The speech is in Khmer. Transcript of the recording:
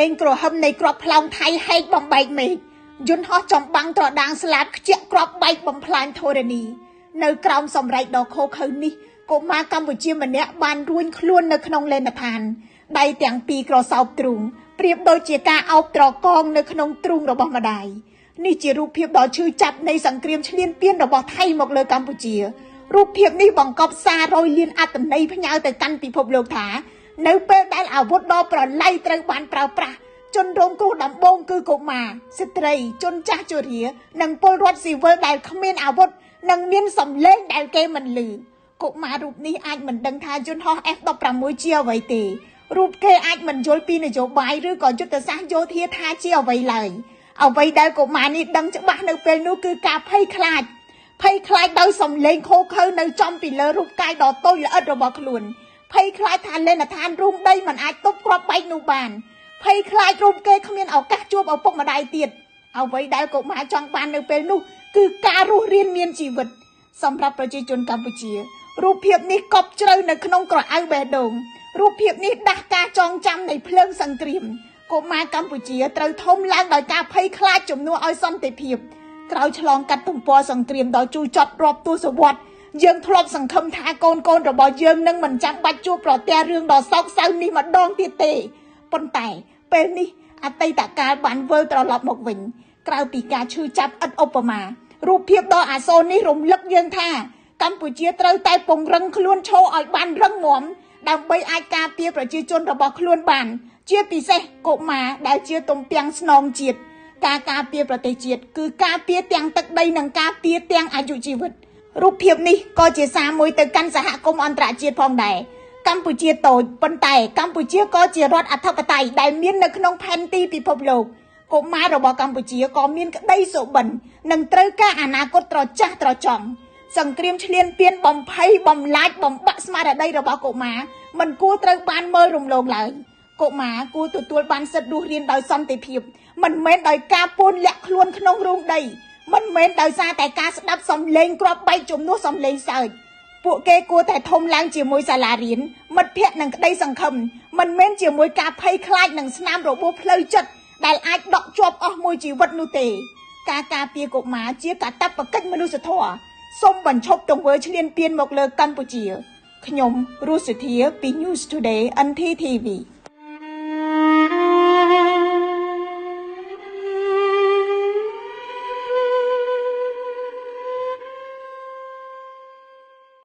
លេងគ្រហឹមនៃគ្រាប់ផ្លោងថៃហែកបំបែកមេឃយន្តហោះចំបាំងត្រដាងស្លាបខ្ជាក់គ្រាប់បែកបំផ្លាញធរណីនៅក្រោមសម្រែកដ៏ឃោរឃៅនេះកុមារកម្ពុជាម្នាក់បានរួញខ្លួននៅក្នុងលេណដ្ឋានដៃទាំងពីរក្រសោបទ្រូងប្រៀបដូចជាការអោបត្រកងនៅក្នុងទ្រូងរបស់ម្ដាយនេះជារូបភាពដ៏ឈឺចាប់នៃសង្គ្រាមឈ្លានពានរបស់ថៃមកលើកម្ពុជា រូបភាពនេះបង្កប់សាររយលានអត្ថន័យផ្ញើទៅកាន់ពិភពលោកថា នៅពេលដែលអាវុធដ៏ប្រល័យត្រូវបានប្រើប្រាស់ជនរងគ្រោះដំបូងគឺកុមារស្ត្រីជនចាស់ជរានិងពលរដ្ឋស៊ីវិលដែលគ្មានអាវុធនិងមានសម្លេងដែលគេមិនឮកុមាររូបនេះអាចមិនដឹងថាយន្តហោះ F16 ជាអ្វីទេរូបគេអាចមិនយល់ពីនយោបាយឬក៏យុទ្ធសាស្ត្រយោធាថាជាអ្វីឡើយអ្វីដែលកុមារនេះដឹងច្បាស់នៅពេលនោះគឺការភ័យខ្លាច ភ័យខ្លាចដោយសំឡេងឃោរឃៅនៅចំពីលើរូបកាយដ៏តូចល្អិតរបស់ខ្លួនភ័យខ្លាចថាលេណដ្ឋានរូងដីមិនអាចទប់គ្រាប់បែកនោះបានភ័យខ្លាចរូបគេគ្មានឱកាសជួបឪពុកម្ដាយទៀតអ្វីដែលកុមារចង់បាននៅពេលនោះគឺការរស់រានមានជីវិតសម្រាប់ប្រជាជនកម្ពុជា រូបភាពនេះកប់ជ្រៅនៅក្នុងក្រអៅបេះដូងរូបភាពនេះដាស់ការចងចាំនៃភ្លើងសង្គ្រាមកុមារកម្ពុជាត្រូវធំឡើងដោយការភ័យខ្លាចជំនួសឲ្យសន្តិភាព ក្រោយឆ្លងកាត់ទំព័រសង្គ្រាមដ៏ជូរចត់រាប់ទសវត្សរ៍យើងធ្លាប់សង្ឃឹមថាកូនកូនរបស់យើងនឹងមិនចាំបាច់ជួបប្រទះរឿងដ៏សោកសៅនេះម្ដងទៀតទេប៉ុន្តែពេលនេះអតីតកាលបានវិលត្រឡប់មកវិញក្រៅពីការឈឺចាប់ឥតឧបមារូបភាពដ៏អាសូរនេះរំលឹកយើងថា កម្ពុជាត្រូវតែពង្រឹងខ្លួនឈរឲ្យបានរឹងមាំដើម្បីអាចការពារប្រជាជនរបស់ខ្លួនបាន ជាពិសេសកុមារដែលជាទំពាំងស្នងជាតិ ការការពារប្រទេសជាតិគឺការពារទាំងទឹកដីនិងការពារទាំងអាយុជីវិតរូបភាពនេះក៏ជាសារមួយទៅកាន់សហគមន៍អន្តរជាតិផងដែរកម្ពុជាតូចប៉ុន្តែកម្ពុជាក៏ជារដ្ឋអធិបតេយ្យដែលមាននៅក្នុងផែនទីពិភពលោកកុមាររបស់កម្ពុជាក៏មានក្តីសុបិននិងត្រូវការអនាគតត្រចះត្រចង់សង្គ្រាមឈ្លានពានបំភ័យបំលាចបំបាក់ស្មារតីរបស់កុមារមិនគួរត្រូវបានមើលរំលងឡើយកុមារគួរទទួលបានសិទ្ធិរស់រានដោយសន្តិភាព មិនមែនដោយការពួនលាក់ខ្លួនក្នុងរូងដីមិនមែនដោយសារតែការស្ដាប់សំឡេងគ្រាប់បែកជំនួសសំឡេងសើចពួកគេគួរតែធំឡើងជាមួយសាលារៀនមិត្តភ័ក្តិនិងក្តីសង្ឃឹមមិនមែនជាមួយការភ័យខ្លាចនិងស្នាមរបួសផ្លូវចិត្តដែលអាចដក់ជាប់អស់មួយជីវិតនោះទេ ការការពារកុមារជាកាតព្វកិច្ចមនុស្សធម៌សូមបញ្ឈប់ទង្វើឈ្លានពានមកលើកម្ពុជាខ្ញុំរស់សុធាពី News Today NTTV.